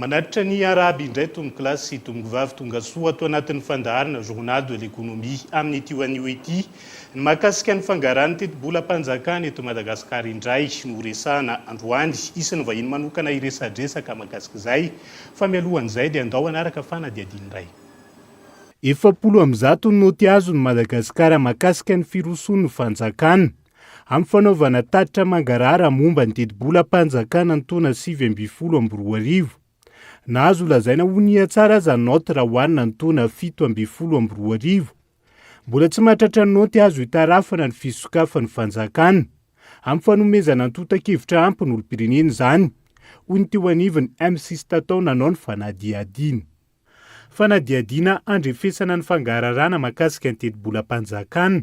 Manatitra ny arahaba indray tompokolahy sy tompokovavy tonga soa ato anatin'ny fandaharana Journal de l'économie amin'ity anio ity. Ny mahakasika ny fangaran'ny tetibolam-panjakana eto Madagasikara indray no horesahana androany. Hisy ny vahiny manokana hiresadresaka mahakasika izay. Fa mialohan'izay dia andao hanaraka fanadihadiana iray. 140 ny naoty azon'i Madagasikara mahakasika ny firosoan'ny fanjakana amin'ny fanaovana tatitra mangarahara momba ny tetibolam-panjakana ny taona 2019. Na azo lazaina ho nihatsara aza ny naoty raha oharina ny taona 2017, mbola tsy mahatratra ny naoty azo itarafana ny fisokafan'ny fanjakana amin'ny fanomezana antontan-kevitra ampy ny olom-pirenena izany, hoy ny teo anivon'ny M-Six Tatao nanao ny fanadihadiana. Fanadihadiana handrefesana ny fangararana mahakasika ny tetibolam-panjakana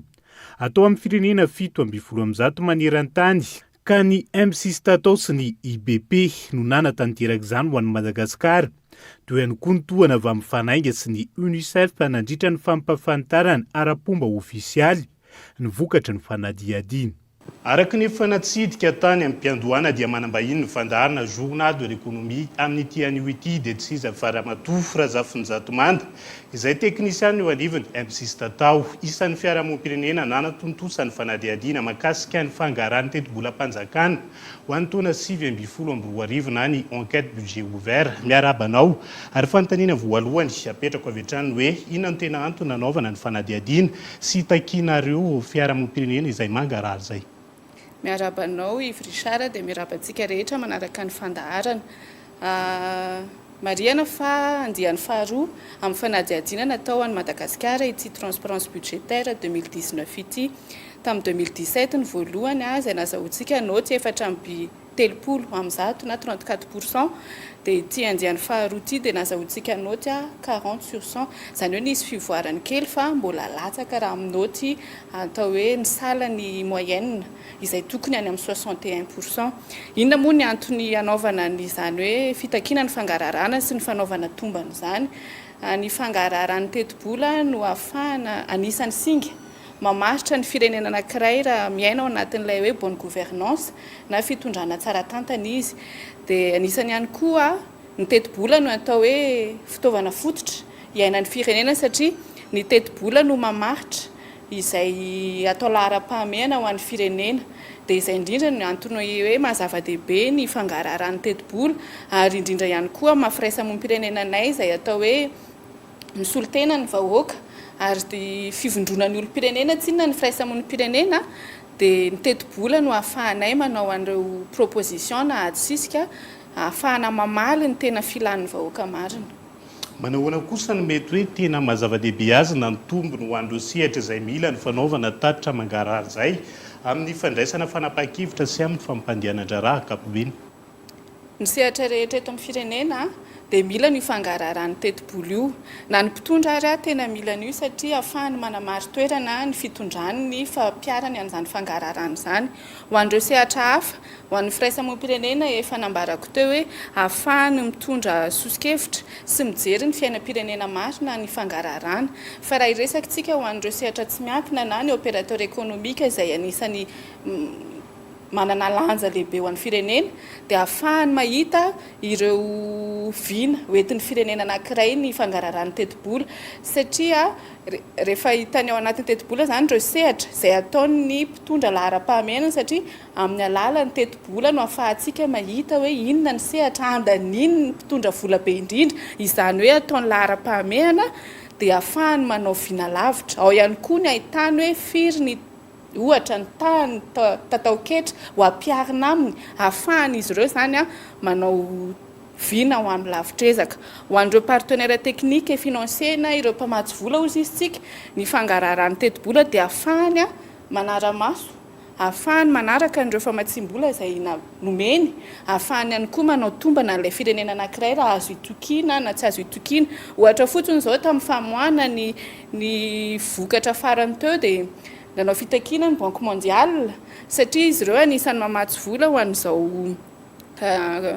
atao amin'ny firenena 117 maneran-tany ka ny M-Six Tatao sy ny IBP no nanatanteraka izany ho an'i Madagasikara. Teo ihany koa ny tohana avy amin'ny Fanainga sy ny Unicef nandritra ny fampahafantarana ara-pomba ofisialy ny vokatry ny fanadihadiana. Araka ny efa natsidika tany am-piandohana dia manam-bahiny ny fandaharana Journal de l'économie amin'ity anio ity dia tsy iza fa Ramatoa Razafinjato Manda izay teknisianina eo anivon'ny M-Six Tatao. Isan'ny fiarahamonim-pirenena nanatontosa ny fanadihadiana mahakasika ny fangaran'ny tetibolam-panjakana ho an'ny taona 2019 na ny enquête budget ouvert. Miarahaba anao. Ary fanontaniana voalohany apetrako avy hatrany ny hoe inona no tena antony nanaovana ny fanadihadiana sy hitakianareo fiarahamonim-pirenena izay mangarahara izay? Miarahaba anao Yves Richard dia miarahaba antsika rehetra manaraka ny fandaharana. Marihana fa andiany faharoa amin'ny fanadihadiana natao an'i Madagasikara ity Transparence budgétaire 2019 ity. Tamin'ny 2017 ny voalohany izay nazahoantsika naoty 134 na 34 % dia ity andiany faharoa ity dia nazahoantsika naoty 40 sur 100. Izany hoe nisy fivoarany kely fa mbola latsaka raha amin'ny naoty atao hoe misala ny moyenne izay tokony any amin'ny 61 %. Inona moa ny antony hanaovana an'izany hoe fitakiana ny fangararana sy ny fanaovana tombana izany? Ny fangararan'ny tetibola no ahafahana anisan'ny singa mamaritra ny firenena anankiray raha miaina ao anatin'ilay hoe bonne gouvernance na fitondrana tsara tantana izy. Dia anisany ihany koa ny tetibola no atao hoe fitaovana fototra iainan'ny firenena satria ny tetibola no mamaritra izay atao laharam-pahamehana ho an'ny firenena. Dia izay indrindra no antony hoe maha zava-dehibe ny fangaraharan'ny tetibola ary indrindra ihany koa maha firaisamonim-pirenena anay izay atao hoe misolo tena ny vahoaka ary dia fivondronan'ny olom-pirenena tsinona ny firaisamonim-pirenena dia ny tetibola no ahafahanay manao an'ireo proposition na ady sisika ahafahana mamaly ny tena filan'ny vahoaka marina. Manahoana kosa no mety hoe tena maha zava-dehibe azy na ny tombony ho an'ireo sehatra izay mila ny fanaovana tatitra mangarahara izay amin'ny fandraisana fanapahan-kevitra sy amin'ny fampandehanan-draharaha ankapobeny? Ny sehatra rehetra eto amin'ny firenena dia mila an'io fangaraharan'ny tetibola io. Na ny mpitondra ary tena mila an'io satria ahafahany manamari-toerana ny fitondrany ny fampiharany an'izany fangaraharana izany. Ho an'ireo sehatra hafa, Ho an'ny firaisamonim-pirenena, efa nambarako teo hoe ahafahany mitondra soso-kevitra sy mijery ny fiainam-pirenena marina ny fangaraharana. Fa raha hiresaka isika ho an'ireo sehatra tsy miankina na ny opérateur économique izay anisan'ny manana lanja lehibe ho an'ny firenena dia ahafahany mahita ireo vina hoentin'ny firenena anankiray ny fangaraharan'ny tetibola satria rehefa hitany ao anatin'ny tetibola izany ireo sehatra izay ataon'ny mpitondra laharam-pahamehana satria Amin'ny alalan'ny tetibola no ahafahantsika mahita hoe inona ny sehatra handanian'ny mpitondra vola be indrindra, izany hoe ataony laharam-pahamehana dia ahafahany manao vina lavitra. Ao ihany koa ny ahitany hoe firy ny ohatra ny tahan'ny tataon-ketra ho ampiharina aminy, ahafahan'izy ireo izany manao vina ho amin'ny lavitr'ezaka. Ho an'ireo partenaires techniques et financiers na ireo mpamatsy vola hozy izy tsika, ny fangaraharan'ny tetibola dia ahafahany manara-maso ahafahany manaraka an'ireo famatsiam-bola izay nomeny, ahafahany ihany koa manao tombana an'ilay firenena anankiray raha azo itokiana na tsy azo itokiana. Ohatra fotsiny izao tamin'ny famoahana ny ny vokatra farany teo dia nanao fitakiana ny Banque mondiale satria izy ireo anisan'ny mamatsy vola ho an'izao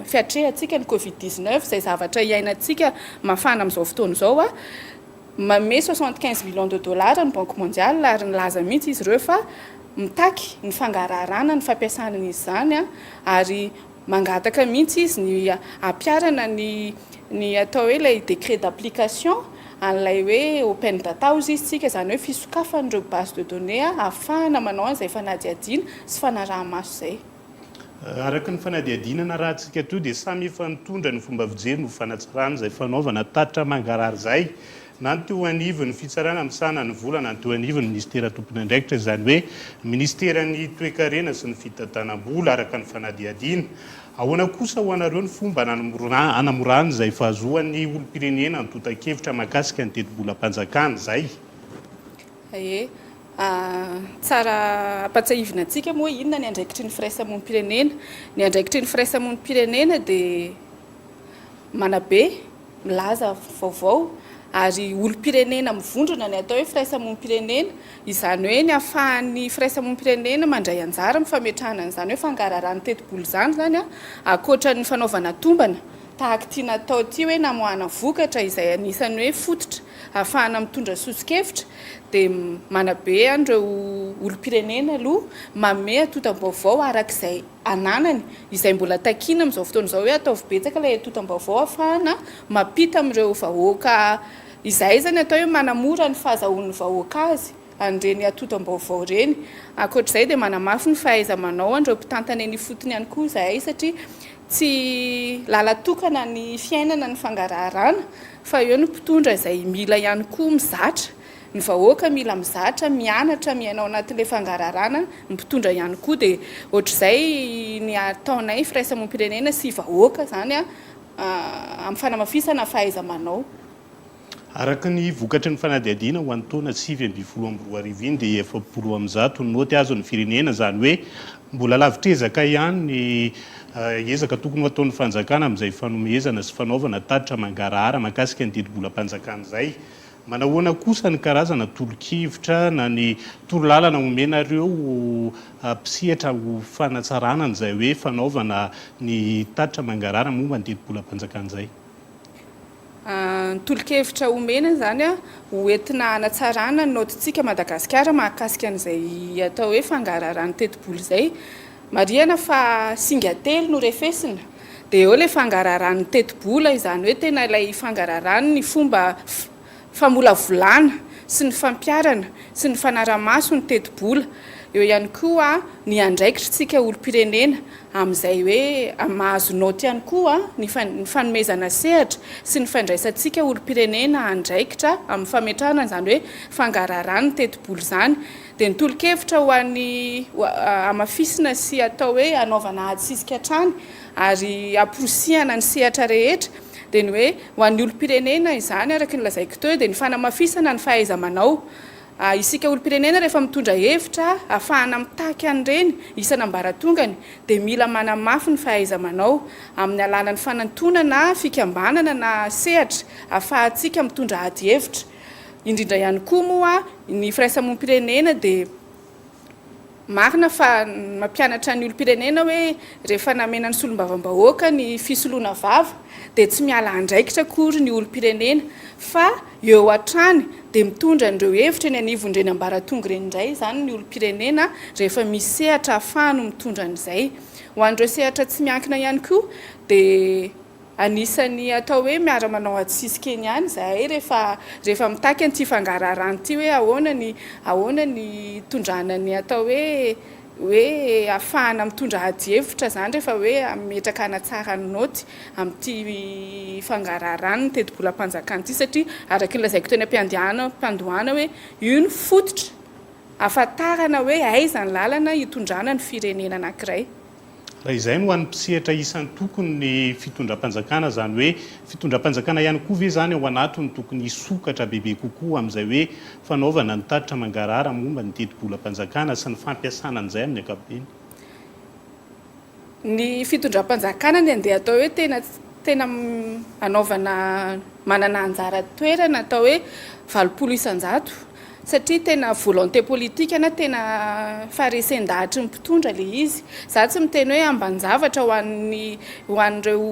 fiatrehantsika ny Covid 19 izay zavatra iainantsika mafana amin'izao fotoana izao. Manome 75 millions de dollars ny Banque mondiale ary nilaza mihitsy izy ireo fa mitaky ny fangaraharana ny fampiasana izany ary mangataka mihitsy izy ny hampiharana ny ny atao hoe ilay décret d'application an'ilay hoe open data hozy izy tsika, izany hoe fisokafan'ireo base de données ahafahana manao an'izay fanadihadiana sy fanaraha-maso izay. Araka ny fanadihadiana narahantsika teo dia samy efa nitondra ny fomba fijeriny ho fanatsarana izay fanaovana tatitra mangarahara izay na ny teo anivon'ny fitsarana misahana ny vola na ny teo anivon'ny minisitera tompon'andraikitra, izany hoe minisiteran'ny toekarena sy ny fitantanam-bola araka ny fanadihadiana. Ahoana kosa ho anareo ny fomba hanamorana izay fahazoan'ny olom-pirenena antontan-kevitra mahakasika ny tetibolam-panjakana izay? Ie. Tsara ampatsiahivina antsika moa inona ny andraikitry ny firaisamonim-pirenena. Ny andraikitry ny firaisamonim-pirenena dia manabe, milaza vaovao ary olom-pirenena mivondrona ny atao hoe firaisamonim-pirenena. Izany hoe ny ahafahan'ny firaisamonim-pirenena mandray anjara amin'ny fametrahana an'izany hoe fangaraharahan'ny tetibola izany izany ankoatra ny fanaovana tombana tahaka ity natao ity hoe namoahana vokatra izay anisan'ny hoe fototra ahafahana mitondra soso-kevitra dia manabe an'ireo olom-pirenena aloha, manome antontam-baovao araka izay ananany, izay mbola takiana amin'izao fotoana izao hoe ataovy betsaka ilay antontam-baovao ahafahana mampita amin'ireo vahoaka izay izany atao hoe manamora ny fahazahoan'ny vahoaka azy an'ireny antontam-baovao ireny. Ankoatra izay dia manamafy ny fahaiza-manao an'ireo mpitantana eny ifotony ihany koa izahay satria tsy lalan-tokana ny fiainana ny fangaraharana fa eo ny mpitondra izay mila ihany koa mizatra, ny vahoaka mila mizatra, mianatra miaina ao anatin'ilay fangaraharana, ny mpitondra ihany koa dia ohatr'izay ny ataonay firaisamonim-pirenena sy vahoaka izany amin'ny fanamafisana fahaiza-manao. Araka ny vokatry ny fanadihadiana ho an'ny taona 2019 iny dia 40% ny naoty azon'ny firenena, izany hoe mbola lavitr'ezaka ihany ny ezaka tokony ho ataon'ny fanjakana amin'izay fanomezana sy fanaovana tatitra mangarahara mahakasika ny tetibolam-panjakana izay. Manahoana kosa ny karazana tolo-kevitra na ny torolalana omenareo mpisehatra ho fanatsarana an'izay hoe fanaovana ny tatitra mangarahara momba ny tetibolam-panjakana izay? Ny tolo-kevitra omena izany ho entina hanatsarana ny naotintsika Madagasikara mahakasika an'izay atao hoe fangaraharan'ny tetibola izay. Marihana fa singa telo no refesina, dia eo ilay fangaraharan'ny tetibola, izany hoe tena ilay fangaraharan'ny fomba famolavolana sy ny fampiharana sy ny fanarahamaso ny tetibola. Eo ihany koa ny andraikitr'tsika olom-pirenena amin'izay hoe mahazo naoty ihany koa ny fanomezana sehatra sy ny fandraisantsika olom-pirenena andraikitra amin'ny fametrahana izany hoe fangaraharan'ny tetibola izany. Dia ny tolo-kevitra ho an'ny hamafisina sy atao hoe hanaovana ady sisika hatrany ary hamporisihana ny sehatra rehetra dia ny hoe ho an'ny olom-pirenena izany araka ny lazaiko teo dia ny fanamafisana ny fahaiza-manao. Isika olom-pirenena rehefa mitondra hevitra ahafahana mitaky an'ireny isan'ambaratongany dia mila manamafy ny fahaiza-manao amin'ny alalan'ny fanantonana fikambanana na sehatra ahafahantsika mitondra ady hevitra. Indrindra ihany koa moa ny firaisamonim-pirenena dia Marina fa mampianatra ny olom-pirenena hoe rehefa namena ny solombavambahoaka ny fisoloana vava dia tsy miala andraikitra akory ny olom-pirenena fa eo hatrany dia mitondra an'ireo hevitra eny anivon'ireny ambaratonga ireny indray izany ny olom-pirenena rehefa misy sehatra ahafahany mitondra an'izay. Ho an'ireo sehatra tsy miankina ihany koa dia Anisan'ny atao hoe miara-manao adisisika eny ihany izahay rehefa rehefa mitaky an'ity fangaraharana ity hoe ahoana ny ahoana ny hitondrana ny atao hoe hoe ahafahana mitondra adihevitra izany rehefa hoe hametraka hanatsara ny naoty amin'ity fangaraharana ny tetibolam-panjakana ity satria araka ny lazaiko teny am-piandiana am-piandohana hoe io no fototra ahafantarana hoe aiza ny lalana hitondrana ny firenena anankiray. Raha izay no ho an'ny mpisehatra isan-tokony ny fitondram-panjakana, izany hoe fitondram-panjakana ihany koa ve izany ao anatiny tokony hisokatra bebe kokoa amin'izay hoe fanaovana ny tatitra mangarahara momba ny tetibolam-panjakana sy ny fampiasana an'izay amin'ny ankapobeny? Ny fitondram-panjakana ny andeha atao hoe tena tena anaovana manana anjara toerana atao hoe 80% satria tena volonté politique na tena faharesen-dahatry ny mpitondra ilay izy. Za tsy miteny hoe ambanin-javatra ho an'ny ho an'ireo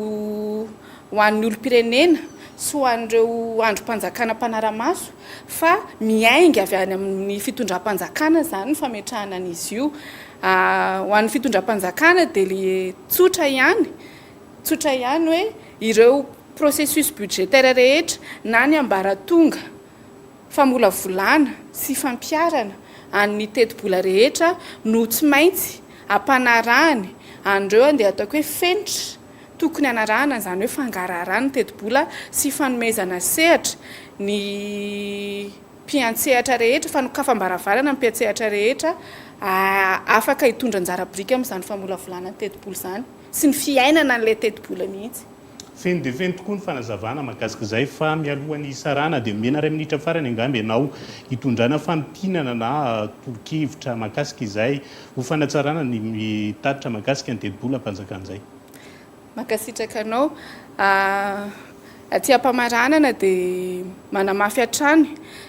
ho an'ny olom-pirenena sy ho an'ireo andrim-panjakana mpanara-maso fa miainga avy any amin'ny fitondram-panjakana izany ny fametrahana an'izy io. Ho an'ny fitondram-panjakana dia le tsotra ihany, tsotra ihany hoe ireo. processus budgétaire rehetra na ny ambaratonga famolavolana sy fampiharana an'ny tetibola rehetra no tsy maintsy ampanarahany an'ireo andeha ataoko hoe fenitra tokony hanarahana izany hoe fangaraharana ny tetibola sy fanomezana sehatra ny mpiantsehatra rehetra, fanokafam-baravarana ny mpiantsehatra rehetra afaka hitondra anjara biriky amin'izany famolavolana ny tetibola izany sy ny fiainana an'ilay tetibola mihitsy. Feno dia feno tokoa ny fanazavana mahakasika izay fa mialohan'ny hisarahana dia omena iray minitra farany angamba ianao hitondrana famintinana na tolo-kevitra mahakasika izay ho fanatsarana ny tatitra mahakasika ny tetibolam-panjakana izay. Mankasitraka anao. Aty am-pamaranana dia manamafy hatrany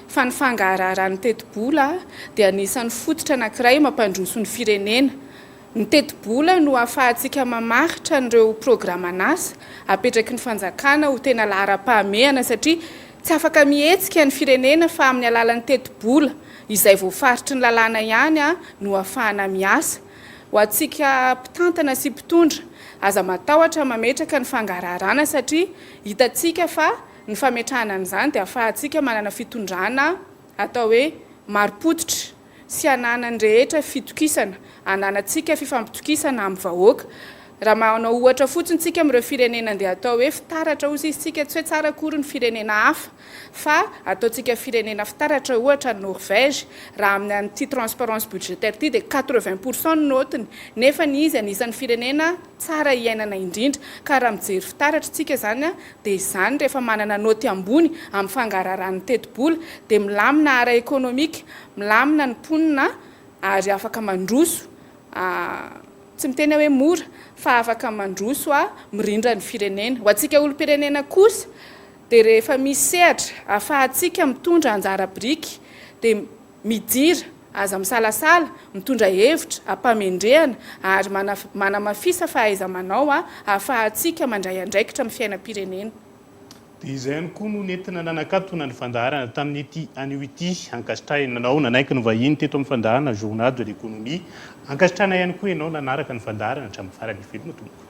fa ny fangaharaharan'ny tetibola dia anisan'ny fototra anankiray mampandroso ny firenena. Ny tetibola no ahafahantsika mamaritra an'ireo programan'asa apetraky ny fanjakana ho tena laharam-pahamehana satria tsy afaka mihetsika ny firenena fa amin'ny alalan'ny tetibola izay voafaritry ny lalàna ihany no ahafahana miasa. Ho antsika mpitantana sy mpitondra, aza matahotra mametraka ny fangaraharana satria hitantsika fa ny fametrahana an'izany dia ahafahantsika manana fitondrana atao hoe marim-pototra sy ananan'ny rehetra fitokisana, ananantsika fifampitokisana amin'ny vahoaka. Raha manao ohatra fotsiny tsika amin'ireo firenena andeha atao hoe fitaratra hozy izy tsika, tsy hoe tsara akory ny firenena hafa fa ataontsika firenena fitaratra ohatra ny Norvège, raha amin'ny an'ity transparence budgétaire ity dia 80% ny naotiny nefa ny izy anisan'ny firenena tsara iainana indrindra ka raha mijery fitaratra tsika izany dia izany rehefa manana naoty ambony amin'ny fangararan'ny tetibola dia milamina ara-ekonomika, milamina ny mponina ary afaka mandroso Tsy miteny aho hoe mora, fa afaka mandroso mirindra ny firenena. Ho antsika olom-pirenena kosa dia rehefa misy sehatra ahafahantsika mitondra anjara biriky dia midira, aza misalasala, mitondra hevitra am-pamendrehana ary manamafisa fahaiza-manao ahafahantsika mandray andraikitra amin'ny fiainam-pirenena. Dia izay ihany koa no nentina nanakatona ny fandaharana tamin'ity anio ity. Ankasitrahina anao nanaiky ny vahiny teto amin'ny fandaharana Journal de l'économie. Ankasitrahina ihany koa ianao nanaraka ny fandaharana hatramin'ny farany. Veloma tompoko.